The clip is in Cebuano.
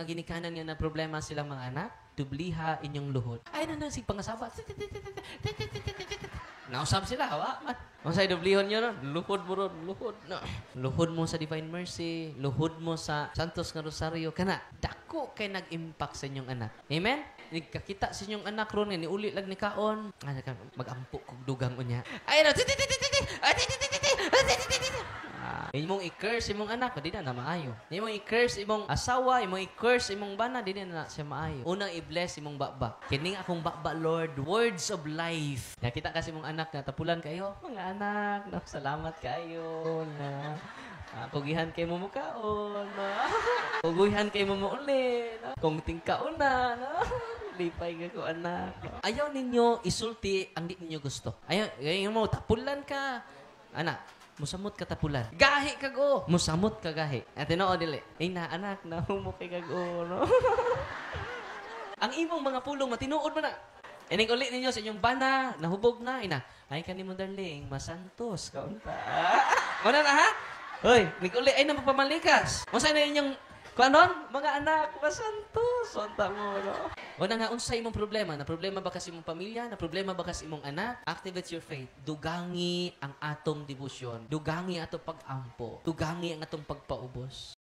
Mga ginikanan nga na problema silang mga anak, dubliha inyong luhod. Ay na na sig pangasawa. Nausab sila, wa man. Unsay dublihon niyo ron? Luhod mo ron, luhod. No. Luhod mo sa Divine Mercy, luhod mo sa Santos nga Rosario kana. Dako kay nag-impact sa inyong anak. Amen? Nagkakita sa inyong anak ron nga niuli lag ni kaon. Ah, magampo kog dugang unya. Ay na. Ah, imong i-curse imong anak, di na na maayo. Imong i-curse imong asawa, imong i-curse imong bana, di na na siya maayo. Unang i-bless imong baba. Kining akong baba, Lord, words of life. Nakita kasi imong anak na tapulan kayo. Mga anak, no, salamat kayo na kugihan kay mo mukaon. No? Kugihan kay mo muuli. No? Kung tingkaon na. No? Lipay ka ko, anak. Ayaw ninyo isulti ang di ninyo gusto. Ayaw, ayaw mo, tapulan ka. Anak, musamot ka tapulan. Gahi kag o. Musamot ka gahi. At tinuod dili. Ay na anak, nahumo kay kag o, no? Ang imong mga pulong matinuod man na. Ining uli ninyo sa inyong bana, nahubog na ina. Ay kani mo, darling, masantos ka unta. Muna na ha? Hoy, nig uli ay na mapamalikas. Unsa na inyong kuanon? Mga anak, masantos. Unta mo, no? Una nga, unsa imong problema? Na problema ba kasi imong pamilya? Na problema ba kasi imong anak? Activate your faith. Dugangi ang atong debosyon. Dugangi atong pag-ampo. Dugangi ang atong pagpaubos.